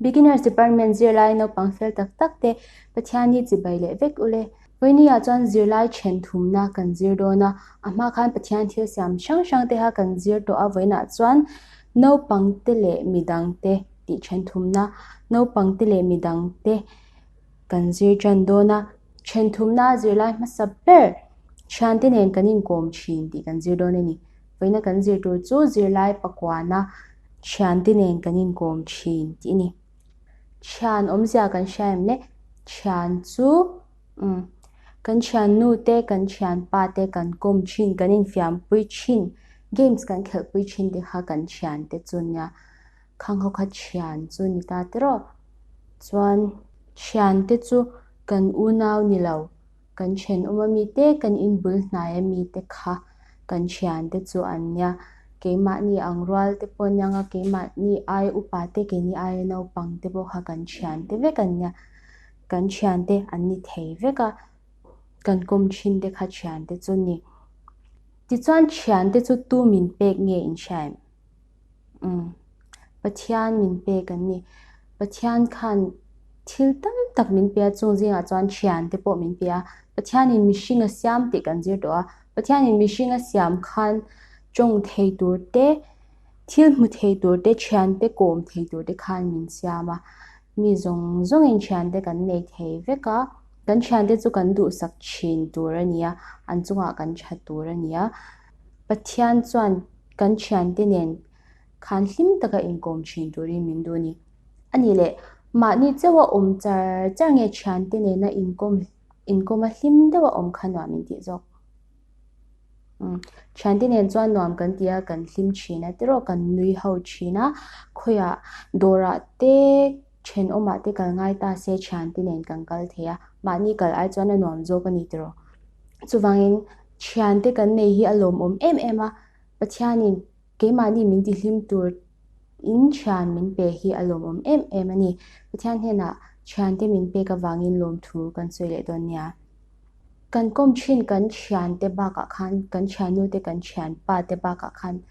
Beginners Department zirlai naupang fel tak tak te Pathian hi chibai leh vek ule. Vawinia chuan zirlai then thumna kan zir dawn a, a hma khan Pathian thil siam hrang hrang te kha kan zir tawh a, vawiinah chuan naupang te leh midang te tih then thumna naupang te leh midang te kan zir tan dawn a, then thumna zirlai hmasa ber thiante nen kan inkawm thin tih kan zir dawn a ni. Vawiina kan zir tur chu zirlai pakuana thiante nen kan inkawm thin tih a ni. Thian awmzia kan hria em le? Thian chu umm kan thiannu te kan thianpa te kan kawm thin kan infiampui thin games kan khelhpui thin te kha kan thiante chu a nia. Khang ho kha thian chu a ni ta tiraw? Chuan thiante chu kan unau ni lo. Kan thenawm ami te, kan inbul hnai ami te kha kan thiante chu an nia. Keimahni ang rual te pawh aniang a, keimahni aia upa te, keini aia naupang te pawh kha kan thiante vek an nia. Kan thiante an ni thei vek a, kan kawm thin te kha thiante chu ni. Tichuan thiante chu tu min pek nge in hria em? Umm Pathian min pek an ni. Pathian khan thil tam tak min pe a, chung zingah chuan thian te pawh min pe a. Pathianin mihring a siam tih kan zir tawh a. Pathianin mihring a siam khan tawng thei tur te, thil hmu thei tur te, thian te kawm thei tur te khan min siam a. Mi zawng zawngin thian te kan nei thei vek a. Kan thian te chu kan duhsak thin tur a ni a, an chungah kan tha tur a ni a. Pathian chuan Kan thiante nen khan hlim taka inkawm thin turin min duh a ni. A nih leh, mahni chauha awm char char nge thiante nena inkawm inkawma hlim deuha awm kha nuam in tih zawk? Umm, thiante nen chuan nuam kan ti a, kan hlim thin a tiraw, kan nui ho thin a, khawiah dawrah te thenawmah te kal ngai ta se thiante nen kan kal thei a, mahni kal ai chuan a nuam zawk a ni tiraw. Chuvangin thiante kan nei hi a lawmawm em em a, Pathianin keimahni min tihlim tur in thian min pe hi a lawmawm em em a ni. Pathian hnenah thiante min pek avangin lawmthu kan sawi leh dawn nia. Kan kawm thin kan thiante bakah khan kan thiannute kan thianpa te bakah khan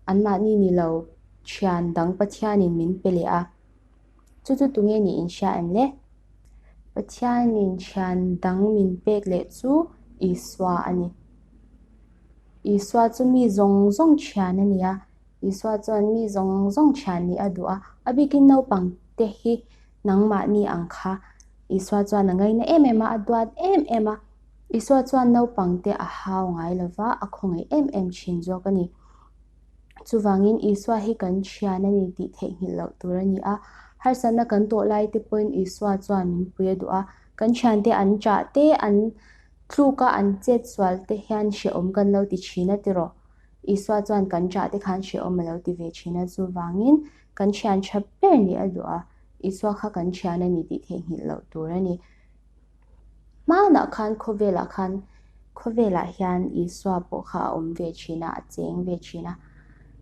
anmahni ni lo thian dang Pathianin min pe leh a. Chu chu tunge nih in hria em le? Pathianin thian dang min pek leh chu Isua a ni. Isua chu mi zawng zawng thian a ni a, Isua chuan mi zawng zawng thian nih a duh a, a bikin naupang te hi nangmahni ang kha Isua chuan a ngaina em em a, a duat em em a. Isua chuan naupang te a hau ngai lova, a khawngaih em em thin zawk a ni. Chuvangin Isua hi kan thian a ni tih theihnghilh loh tur a ni a. Harsatna kan tawh lai te pawhin Isua chuan min pui a duh a. Kan thiante an chah te, an tluk a, an chet sual te hian hrehawm kan lo ti thin a tiraw? Isua chuan kan chah te khan hrehawm a lo ti ve thin a. Chuvangin kan thian tha ber nih a duh a. Isua kha kan thian a ni tih theihnghilh loh tur a ni. Hmanah khan khawvelah khan khawvelah hian Isua pawh kha a awm ve thin a, a cheng ve thin a.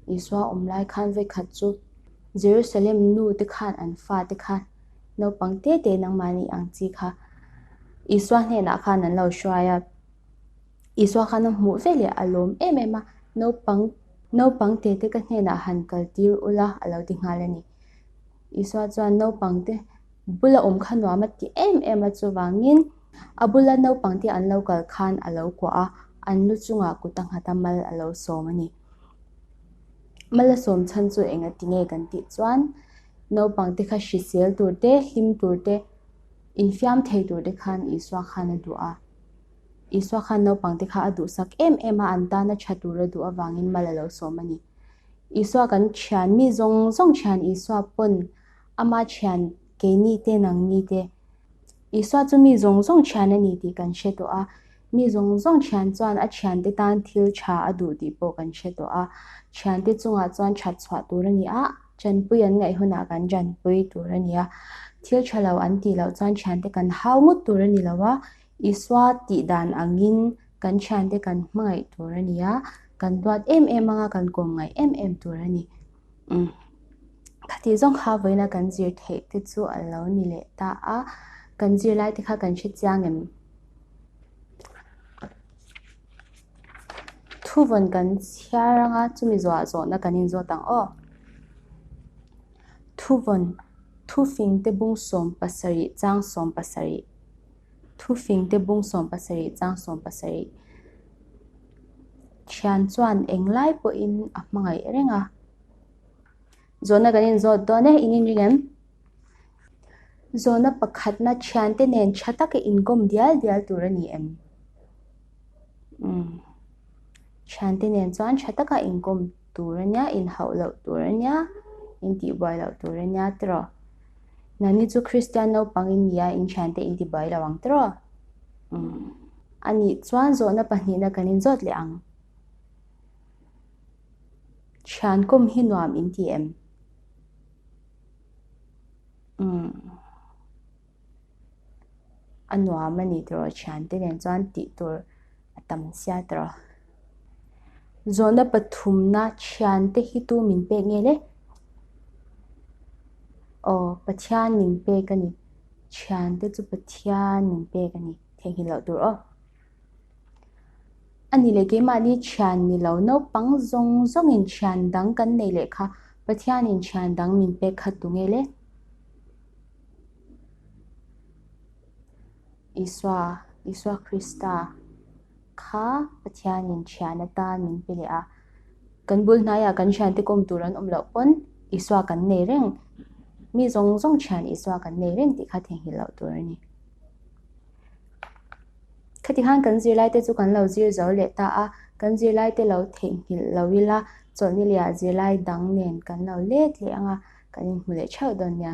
Isua awm lai khan vawikhat chu Jerusalem nu te khan an fa te kha naupang te te nangmahni ang chi kha Isua hnenah khan an lo hruai a. Isua khan a hmuh ve leh a lawm em em a, naupang naupang te te ka hnenah han kal tir ula a lo ti nghal a ni. Isua chuan naupang te Bula awm kha nuam a ti em em a, chuvangin a bula naupangte an lo kal khan a lo kuah a, an lu chungah kut a nghat a, mal a lo sawm a ni. Mal a sawm chhan chu eng a ti nge kan tih chuan naupangte kha hrisel tur te, hlim tur te, infiam thei tur te khan Isua khan a duh a. Isua khan naupangte kha a duhsak em em a, an tana tha tur a duh avangin mal a lo sawm a ni. Isua kan thian, mi zawng zawng thian Isua pawn Ama thian keini te nangni te. Isua chu mi zawng zawng thian a ni tih kan hre tawh a. Mi zawng zawng thian chuan a thiante tan thil tha a duh tih pawh kan hre tawh a. Thiante chungah chuan that chhuah tur a ni a, chanpui an ngaih hunah kan chanpui tur a ni a. Thil tha lo an tih loh chuan thiante kan hau ngawt tur a ni lo a. Isua tih dan angin kan thiante kan hmangaih tur a ni a, kan duat em em anga kan kawm ngaih em em tur a ni. Umm khatih zawng kha vawiina kan zir theih te chu a lo ni leh ta a, kan zir lai te kha kan hre chiang em? Thuvawn kan chhiar anga chumi zawhah zawhna kan inzawt ang aw. Thuvawn. Thufingte bung 17 chang 17. Thufingte bung 17 chang 17. Thian chuan englai pawhin a hmangaih reng a. Zawhna kan inzawt dawn e, in inring em? Zawhna pakhatna thiante nen tha taka inkawm dial dial tur a ni em? Umm. Thiante nen chuan tha taka inkawm tur a nia, inhauh loh tur a nia, intihbuai loh tur a nia tiraw? Nangni chu Kristian naupang in nia, in thiante intibuai lo ang tiraw? Umm. A nih chuan zawhna pahnihna kan inzawt leh ang. Thian kawm hi nuam in ti em? Umm. A nuam a ni tiraw thiante nen chuan tih tur a tam sia tiraw. Zawhna pathumna thiante hi tu min pek nge le? Aw Pathian min pek a ni. Thiante chu Pathian min pek a ni. Theihnghilh loh tur aw. A ni leh keimahni thian ni lo naupang zawng zawngin thian dang kan nei leh kha Pathianin thian dang min pek kha tu nge le? Isua, Isua Krista kha Pathianin thian atan min pe leh a. Kan bul hnaiah kan thiante kawm tur an awm loh pawn Isua kan nei reng. Mi zawng zawng thian Isua kan nei reng tih kha theihnghilh loh tur a ni. Khati khan kan zirlaite chu kan lo zir zo leh ta a, kan zirlaite lo theihnghilh lo ila chawlhni leh ah zirlai dang nen kan lo let leh ang a, kan inhmu leh theuh dawn nia.